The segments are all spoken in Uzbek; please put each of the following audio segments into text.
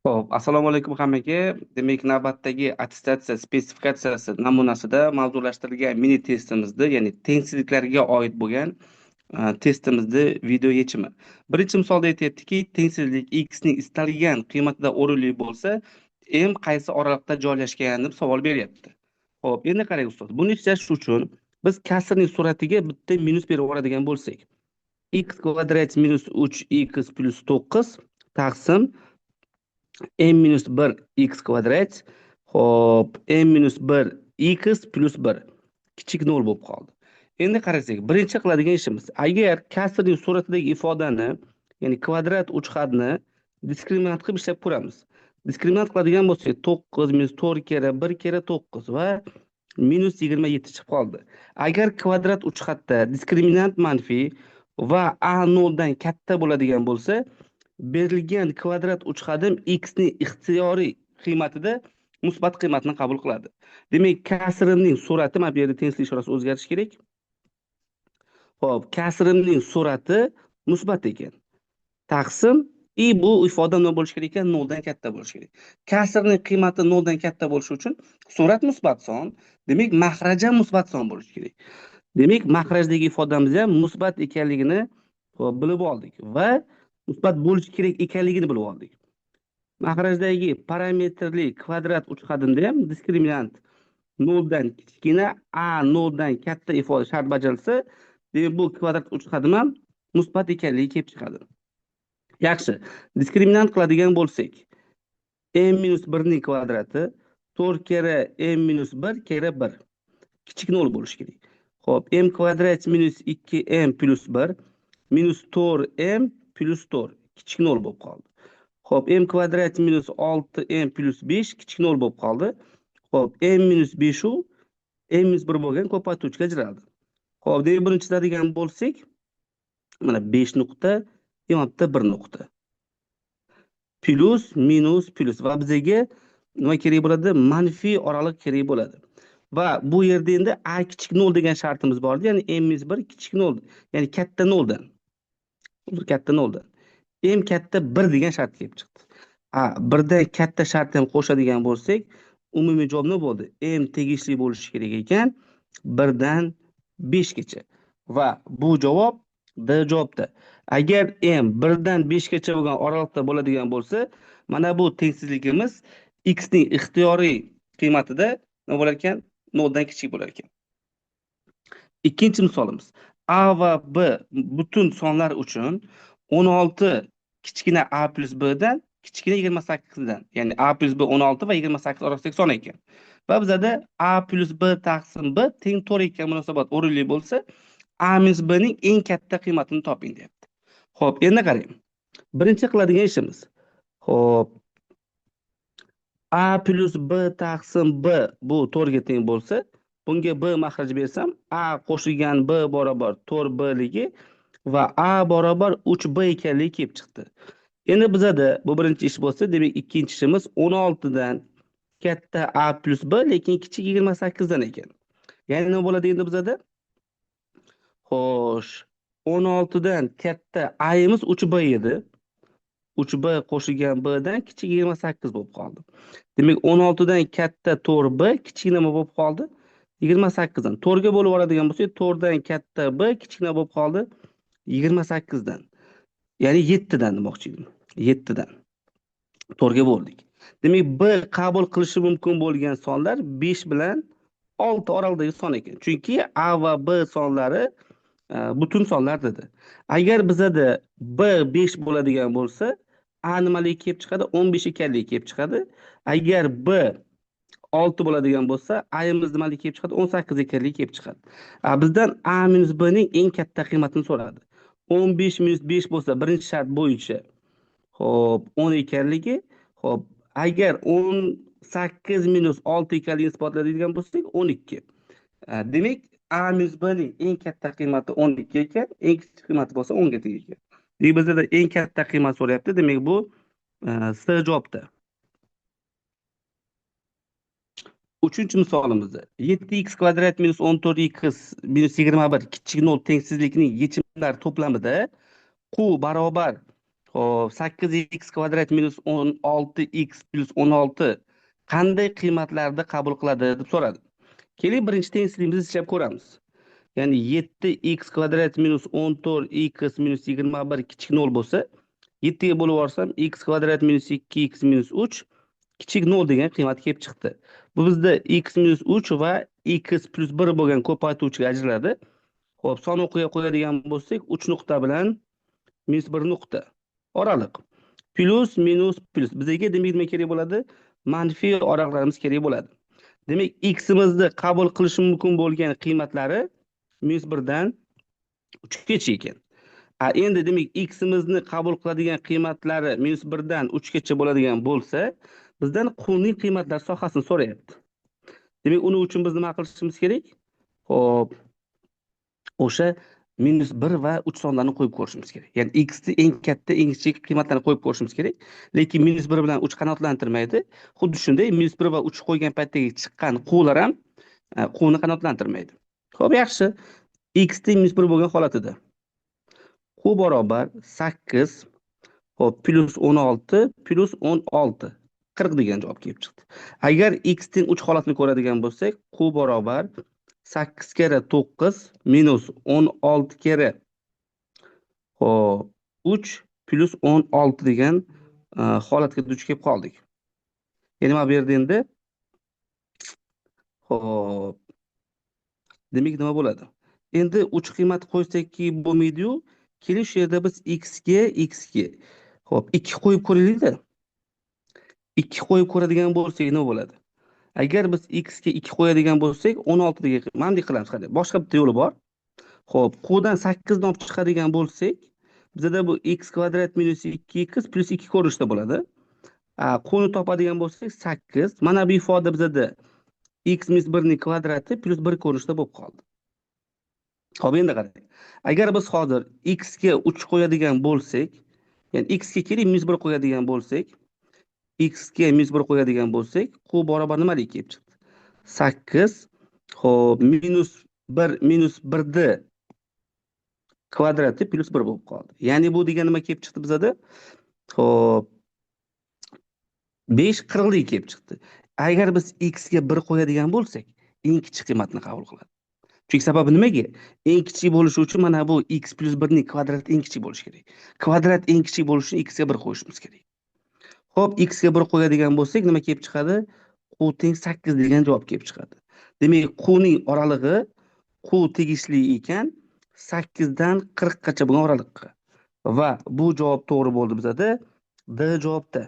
Xo'p, assalomu alaykum hammaga. Demak, navbatdagi attestatsiya spesifikatsiyasi namunasida mavzulashtirilgan mini testimizda, ya'ni tengsizliklarga oid bo'lgan testimizda video yechimi. Birinchi misolda aytyaptiki, tengsizlik x ning istalgan qiymatida o'rinli bo'lsa, m qaysi oraliqda joylashgan deb savol beryapti. Xo'p, endi qarang ustoz, buni ishlash uchun biz kasrning suratiga bitta minus berib yuboradigan bo'lsak, x kvadrat minus 3x plus 9 taqsim m minus 1 x kvadrat, xo'p, m minus 1 x plus 1 kichik 0 bo'lib qoldi. Endi qarasak, birinchi qiladigan ishimiz, agar kasrning suratidagi ifodani, ya'ni kvadrat uchxadni diskriminant qilib ishlab ko'ramiz. Diskriminant qiladigan bo'lsak, 9 minus 4 kera 1 kera 9 va minus 27 chiqib qoldi. Agar kvadrat uchxadda diskriminant manfiy va a 0 dan katta bo'ladigan bo'lsa, berilgan kvadrat uchxadim x ning ixtiyoriy qiymatida musbat qiymatni qabul qiladi. Demak, kasrimning surati, mana bu yerda tengsizlik ishorasi o'zgarishi kerak. Xo'p, kasrimning surati musbat ekan. Taqsim i bu ifoda nima bo'lishi kerak ekan? 0 dan katta bo'lishi kerak. Kasrning qiymati 0 dan katta bo'lishi uchun surat musbat son, demak, maxraj ham musbat son bo'lishi kerak. Demak, maxrajdagi ifodamiz ham musbat ekanligini bilib oldik va musbat bo'lishi kerak ekanligini bilib oldik. Maxrajdagi parametrli kvadrat uchxadimda ham diskriminant 0 dan kichkina, a 0 dan katta ifoda shart bajarilsa, demak bu kvadrat uchxadim ham musbat ekanligi kelib chiqadi. Yaxshi, diskriminant qiladigan bo'lsak, m minus 1 ning kvadrati 4 kera m minus 1 kera 1 kichik 0 bo'lishi kerak. Xo'p, m kvadrat minus 2m plus 1 minus 4m plus 4 kichik 0 bo'lib qoldi. Xo'p, m kvadrat minus 6m plus 5 kichik 0 bo'lib qoldi. Xo'p, m minus 5 u m minus 1 bo'lgan ko'paytiruvchiga ajraldi. Xo'p, demak buni chizadigan bo'lsak, mana 5 nuqta, bitta 1 nuqta. Plus, minus, plus va bizga nima kerak bo'ladi? Manfiy oraliq kerak bo'ladi. Va bu yerda endi a kichik 0 degan shartimiz bor edi, ya'ni m minus 1 kichik 0, ya'ni katta 0 dan. Uzr, katta 0 dan. M katta 1 degan shart kelib chiqdi. A 1dan katta shartni ham qo'shadigan bo'lsak, umumiy javob nima bo'ldi? M tegishli bo'lishi kerak ekan 1 dan 5 gacha. Va bu javob D javobda. Agar m 1 dan 5 gacha bo'lgan oraliqda bo'ladigan bo'lsa, mana bu tengsizligimiz x ning ixtiyoriy qiymatida nima bo'lar ekan? 0 dan kichik bo'lar ekan. Ikkinchi misolimiz. A va B butun sonlar uchun 16 kichkina a plus b dan kichkina 28 dan, ya'ni a plus b 16 va 28 orasidagi son ekan. Va bizada a plus b taqsim b teng 4 ekan munosabat o'rinli bo'lsa, a minus b ning eng katta qiymatini toping deyapti. Xo'p, endi qarang. Birinchi qiladigan ishimiz. Xo'p, a plus b taqsim b bu 4 ga teng bo'lsa, bunga b maxraj bersam, a qo'shilgan b barobar 4b ligi va a barobar 3b ekanligi kelib chiqdi. Endi bizada bu birinchi ish bo'lsa, demak ikkinchi ishimiz 16 dan katta a plus b, lekin kichik 28 dan ekan. Ya'ni nima bo'ladi endi bizada? Xo'sh, 16 dan katta a'imiz 3b edi. 3b qo'shilgan b dan kichik 28 bo'lib qoldi. Demak, 16 dan katta 4b kichik nima bo'lib qoldi? 28 dan. 4 ga bo'lib yuboradigan bo'lsak, 4 dan katta b kichik nima bo'lib qoldi? 28 dan. Ya'ni 7 dan demoqchi edim. 7 dan. 4 ga bo'ldik. Demak, b qabul qilishi mumkin bo'lgan sonlar 5 bilan 6 oralig'idagi son ekan. Chunki a va b sonlari butun sonlar dedi. Agar bizada b 5 bo'ladigan bo'lsa, a nimaligi kelib chiqadi? 15 ekanligi kelib chiqadi. Agar b 6 bo'ladigan bo'lsa, a'imiz nimaligi kelib chiqadi? 18 ekanligi kelib chiqadi. Bizdan a minus b ning eng katta qiymatini so'radi. 15 minus 5 bo'lsa, birinchi shart bo'yicha xo'p, 10 ekanligi, xo'p, agar 18 minus 6 ekanligini isbotlaydigan bo'lsak, 12. Demak, a minus b ning eng katta qiymati 12 ekan, eng kichik qiymati bo'lsa 10 ga teng ekan. Demak, bizda eng katta qiymat so'rayapti. Demak, bu C javobda. Uchinchi misolimizda 7x kvadrat minus 14x minus 21 kichik 0 tengsizlikning yechimlar to'plamida q barobar Xo'p, 8x kvadrat minus 16x plus 16 qanday qiymatlarni qabul qiladi deb so'radi. Keling, birinchi tengsizligimizni ishlab ko'ramiz. Ya'ni 7x kvadrat minus 14x minus 21 kichik 0 bo'lsa, 7 ga bo'lib yuborsam x kvadrat minus 2x minus 3 kichik 0 degan qiymat kelib chiqdi. Bu bizda x minus 3 va x plus 1 bo'lgan ko'paytuvchiga ajraladi. Xo'p, son o'qiga qo'yadigan bo'lsak, 3 nuqta bilan minus 1 nuqta oraliq. Plus, minus, plus. Bizga demak nima kerak bo'ladi? Manfiy oraliqlarimiz kerak bo'ladi. Demak, x-imizni qabul qilishi mumkin bo'lgan qiymatlari minus 1 dan 3 gacha ekan. Endi demak x-imizni qabul qiladigan qiymatlari minus 1 dan 3 gacha bo'ladigan bo'lsa, bizdan quvning qiymatlar sohasini so'rayapti. Demak, uning uchun biz nima qilishimiz kerak? Xo'p, o'sha minus 1 va 3 sonlarni qo'yib ko'rishimiz kerak. Ya'ni x ni eng katta, eng kichik qiymatlarini qo'yib ko'rishimiz kerak. Lekin minus 1 bilan 3 qanoatlantirmaydi. Xuddi shunday minus 1 va 3 qo'ygan paytdagi chiqqan quvlar ham quvni qanoatlantirmaydi. Xo'p, yaxshi. X teng minus 1 bo'lgan holatida Q barobar 8, xo'p, plus 16 plus 16 40 degan javob kelib chiqdi. Agar x teng 3 holatini ko'radigan bo'lsak, Q barobar 8 karra 9 minus 16 karra, xo'p, 3 plus 16 degan holatga duch kelib qoldik. Endi nima bu yerda endi? Xo'p. Demak, nima bo'ladi? Endi 3 qiymat qo'ysakki bo'lmaydi-yu, keling shu yerda biz x ga x ga, xo'p, 2 qo'yib ko'raylik-da. 2 qo'yib ko'radigan bo'lsak nima bo'ladi? Agar biz x ga 2 qo'yadigan bo'lsak, 16 degan mana bunday qilamiz, qarang. Boshqa bitta yo'li bor. Xo'p, Qdan 8 ni olib chiqadigan bo'lsak, bizada bu x kvadrat minus 2x plus 2 ko'rinishda bo'ladi. Qni topadigan bo'lsak 8. Mana bu ifoda bizada x minus 1 ning kvadrati plus 1 ko'rinishda bo'lib qoldi. Xo'p, endi qarang. Agar biz hozir x ga 3 qo'yadigan bo'lsak, ya'ni x ga keling minus 1 qo'yadigan bo'lsak, x ga minus 1 qo'yadigan bo'lsak, q barobar nimalik kelib chiqdi? 8, xo'p, minus 1 minus 1 ni kvadrati plus 1 bo'lib qoldi. Ya'ni bu degani nima kelib chiqdi bizada? Xo'p, 5 40lik kelib chiqdi. Agar biz x ga 1 qo'yadigan bo'lsak, eng kichik qiymatni qabul qiladi. Chunki sababi nimaga? Eng kichik bo'lishi uchun mana bu x plus 1 ning kvadrati eng kichik bo'lishi kerak. Kvadrat eng kichik bo'lishi uchun x ga 1 qo'yishimiz kerak. Xo'p, x ga 1 qo'yadigan bo'lsak, nima kelib chiqadi? Q teng 8 degan javob kelib chiqadi. Demak, Q ning oralig'i Q tegishli ekan 8 dan 40 gacha bo'lgan oraliqqa. Va bu javob to'g'ri bo'ldi bizada. D javobda.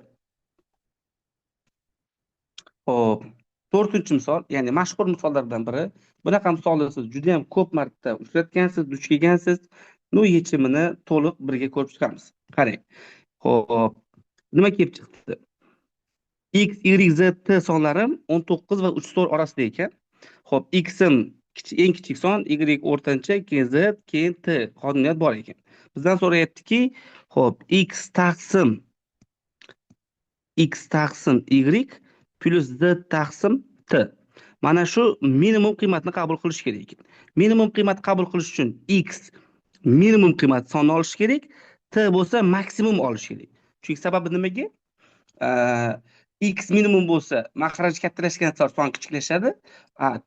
Xo'p, to'rtinchi misol, ya'ni mashhur misollardan biri. Bunaqa misolni siz juda ham ko'p marta uchratgansiz, duch kelgansiz. Ну, yechimini to'liq birga ko'rib chiqamiz. Qarang. Xo'p, nima kelib chiqdi? X, Y, Z, T sonlarim 19 va 3 orasida ekan. Xo'p, X-im eng kichik son, Y o'rtancha, keyin Z, keyin T qonuniyat bor ekan. Bizdan so'rayaptiki, xo'p, X taqsim Y plus Z taqsim T. Mana shu minimum qiymatni qabul qilish kerak ekan. Minimum qiymat qabul qilish uchun X minimum qiymat sonni olish kerak, T bo'lsa maksimum olish kerak. Chunki sababi nimaga? X minimum bo'lsa, maxraj kattalashgan sari son kichiklashadi.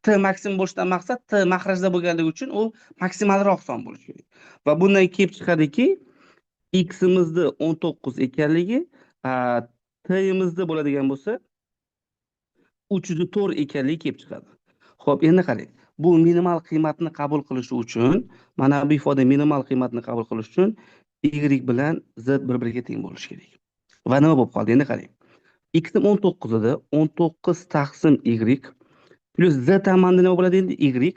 T maksimum bo'lishidan maqsad T maxrajda bo'lganligi uchun u maksimalroq son bo'lishi kerak. Va bundan kelib chiqadiki, X'imizni 19 ekanligi, T'imizda bo'ladigan bo'lsa 304 ekanligi kelib chiqadi. Xo'p, endi qarang. Bu minimal qiymatni qabul qilish uchun, mana bu ifoda minimal qiymatni qabul qilish uchun Y bilan Z bir-biriga teng bo'lishi kerak. Va nima bo'lib qoldi? Endi qarang. X nim 19 edi. 19 taqsim Y plus Z tomonidan nima bo'ladi endi? Y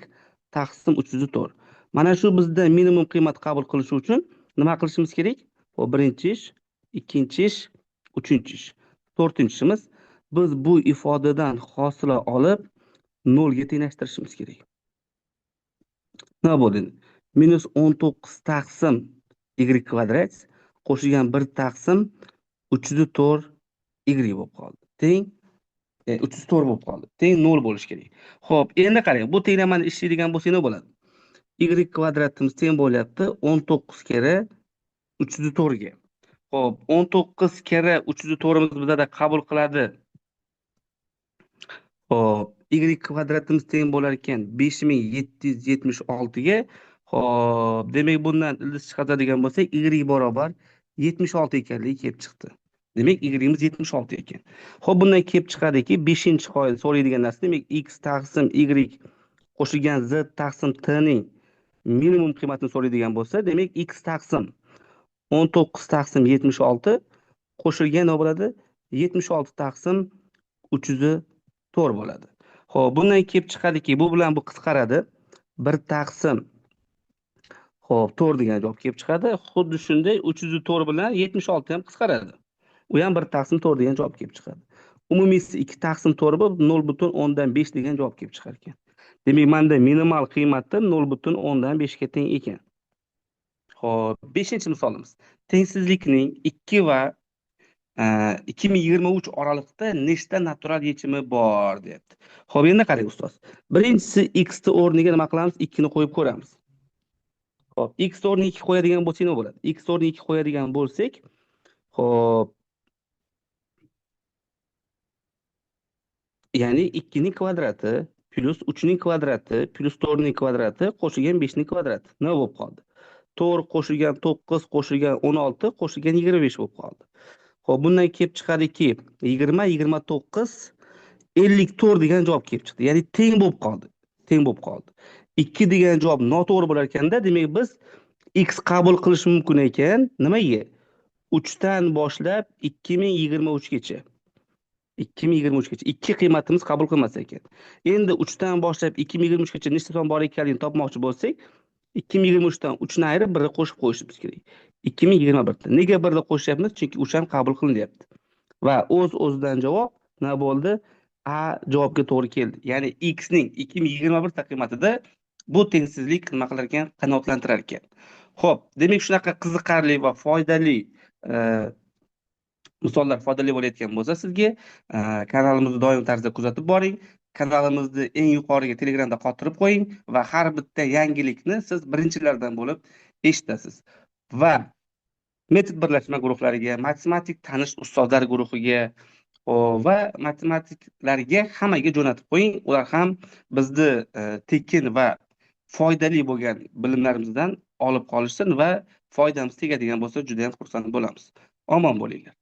taqsim 304. Mana shu bizda minimum qiymat qabul qilish uchun nima qilishimiz kerak? Xo'p, birinchi ish, ikkinchi ish, uchinchi ish. To'rtinchi ishimiz, biz bu ifodadan hosila olib 0 ga tenglashtirishimiz kerak. Nima bo'ldi endi? Minus 19 taqsim Y kvadrat qo'shilgan 1 taqsim 304 Y bo'lib qoldi. Teng 304 bo'lib qoldi. Teng 0 bo'lishi kerak. Xo'p, endi qarang, bu tenglamani ishlaydigan bo'lsak nima bo'ladi? Y kvadratimiz teng bo'lyapti 19 karra 304 ga. Xo'p, 19 karra 304imiz bizada qabul qiladi. Xo'p, y kvadratimiz teng bo'lar ekan 5776 ga. Xo'p, demak bundan ildiz chiqaradigan bo'lsak, y barobar 76 ekanligi kelib chiqdi. Demak, y'imiz 76 ekan. Xo'p, bundan kelib chiqadiki, 5-qoida so'raydigan narsa, demak, x taqsim y qo'shilgan z taqsim t ning minimum qiymatini so'raydigan bo'lsa, demak, x taqsim 19 taqsim 76 qo'shilgan nima bo'ladi? 76 taqsim 304 bo'ladi. Xo'p, bundan kelib chiqadiki, bu bilan bu qisqaradi. 1 taqsim xo'p, 4 degan javob kelib chiqadi. Xuddi shunday 304 bilan 76 ham qisqaradi. U ham 1 taqsim 4 degan javob kelib chiqadi. Umumiysi 2 taqsim 4 bo'lib 0,5 degan javob kelib chiqar ekan. Demak, menda minimal qiymati 0,5 ga teng ekan. Xo'p, 5-misolimiz. Tengsizlikning 2 va 2023 oraliqda nechta natural yechimi bor deyapti. Xo'p, endi qarang ustoz. Birinchisi x ni o'rniga nima qilamiz? 2 ni qo'yib ko'ramiz. Xo'p, x o'rniga 2 qo'yadigan bo'lsak nima bo'ladi? X o'rniga 2 qo'yadigan bo'lsak, xo'p, ya'ni 2 ning kvadrati plus 3 ning kvadrati plus 4 ning kvadrati qo'shilgan 5 ning kvadrati nima bo'lib qoldi? 4 qo'shilgan 9 qo'shilgan 16 qo'shilgan 25 bo'lib qoldi. Xo'p, bundan kelib chiqadiki, 20 29 54 degan javob kelib chiqdi. Ya'ni teng bo'lib qoldi. Teng bo'lib qoldi. 2 degan javob noto'g'ri bo'lar ekanda, demak biz x qabul qilish mumkin ekan. Nimaga? 3 dan boshlab 2023 gacha. 2023 gacha 2 qiymatimiz qabul qilmas ekan. Endi 3 dan boshlab 2023 gacha nechta son bor ekanligini topmoqchi bo'lsak, 2023 dan 3 ni ayirib 1 ni qo'shib qo'yishimiz kerak. 2021 ta. Nega 1 ni qo'shyapmiz? Chunki 3 ham qabul qilinyapti. Va o'z-o'zidan javob nima bo'ldi? A javobga to'g'ri keldi. Ya'ni x ning 2021 ta qiymatida bu tengsizlik nima qilar ekan? Qanoatlantirar ekan. Xo'p, demak shunaqa qiziqarli va foydali misollar foydali bo'layotgan bo'lsa sizga, kanalimizni doim tarzda kuzatib boring. Kanalimizni eng yuqoriga Telegramda qotirib qo'ying va har bitta yangilikni siz birinchilardan bo'lib eshitasiz. Va metod birlashma guruhlariga, matematik tanish ustozlar guruhiga va matematiklarga hammaga jo'natib qo'ying. Ular ham bizni tekin va foydali bo'lgan bilimlarimizdan olib qolishsin va foydamiz tegadigan bo'lsa juda ham xursand bo'lamiz. Omon bo'linglar.